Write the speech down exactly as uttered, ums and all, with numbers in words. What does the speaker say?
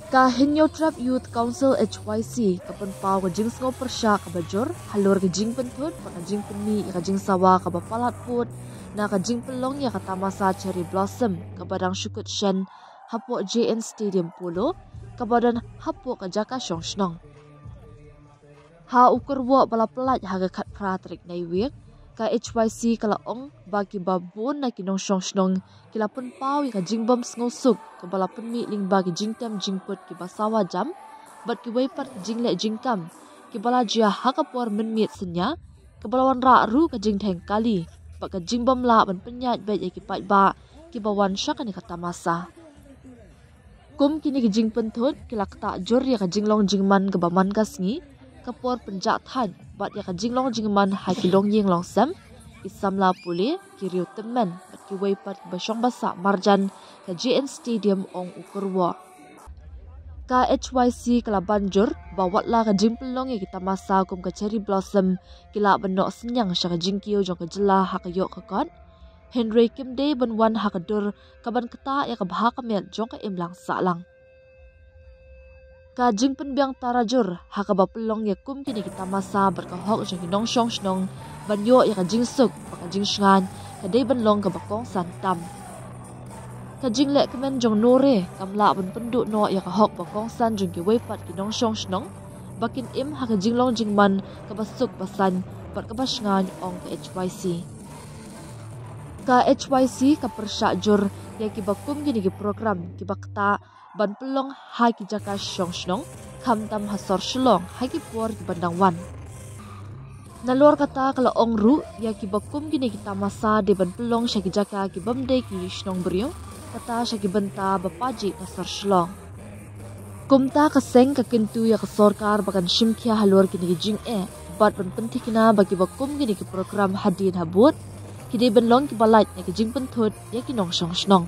Ka Hynñiewtrep Youth Council H Y C ka pynpaw ka jingsngew pyrshah kaba jur halor ka jingpynthut bad ka jingpynmih ïa ka jingsawa kaba palat pud na ka jingpynlong ïa ka tamasa Cherry Blossom kaba dang shu kut shen hapoh J N Stadium Polo, kaba don hapoh ka jaka shong shnong. Ha u kyrwoh ba la pyllait ha ka khatphra tarik Naiwieng, ka H Y C ka la ong ba kiba bun na ki nongshong shnong ki la pynpaw ïa ka jingbym sngewsuk kaba la pynmih lyngba ki jingtem jingput kiba sawa jam bad kiwei pat ki jingleh jingkam kiba la jia ha ka por mynmiet synñia, kaba la wanrah ruh ka jingdheng kali bad ka jingbym lah ban pynïaid beit ïa ki paidbah kiba wan sha kane ka tamasa. Kum kine ki jingpynthut ki la ktah jur ïa ka jinglong jingman kaba man ka sngi, ka por pynjah thait bad ïa ka jinglong jingman ha ki longïing longsem, ki samla pule, ki riew tymmen bad kiwei pat kiba shong ba sah marjan ka J N Stadium, ong u kyrwoh. Ka H Y C ka la ban jur ba watla ka jingpynlong ïa ki tamasa kum ka Cherry Blossom ki lah ban noh synñiang sha ka jingkiew jong ka jylla ha ka ïoh ka kot, hynrei kim dei ban wan ha ka dur kaban ktah ïa ka bha ka miat jong ka imlang sahlang. Ka jingpynbiang tarajur ha kaba pynlong ïa kum kine ki tamasa bad ka hok jong ki nongshong shnong ban ïoh ïa ka jingsuk bad ka jingshngaiñ ka dei ban long kaba kongsan tam. Ka jingleh kmen jong nongrim kam lah ban pynduh noh ïa ka hok ba kongsan jong kiwei pat ki nongshong shnong ba kin im ha ka jinglong jingman kaba suk ba saiñ bad kaba shngaiñ, ong ka H Y C. Ka H Y C ka pyrshah jur ïa kiba kum kine ki program kiba ktah ban pynlong ha ki jaka shong shnong, khamtam ha sor Shillong ha ki por kiban dang wan. Nalor kata ka la ong ruh ïa kiba kum kine ki tamasa dei ban pynlong sha ki jaka kibym dei ki shnong briew, kata sha ki bynta ba pajih na sor Shillong. Kumta ka seng ka kyntu ïa ka sorkar ba kan shim khia halor kine ki jingeh bad ban pynthikna ba kiba kum kine ki program hadien habud ki dei ban long kiba lait na ki jingpynthut ïa ki nongshong shnong.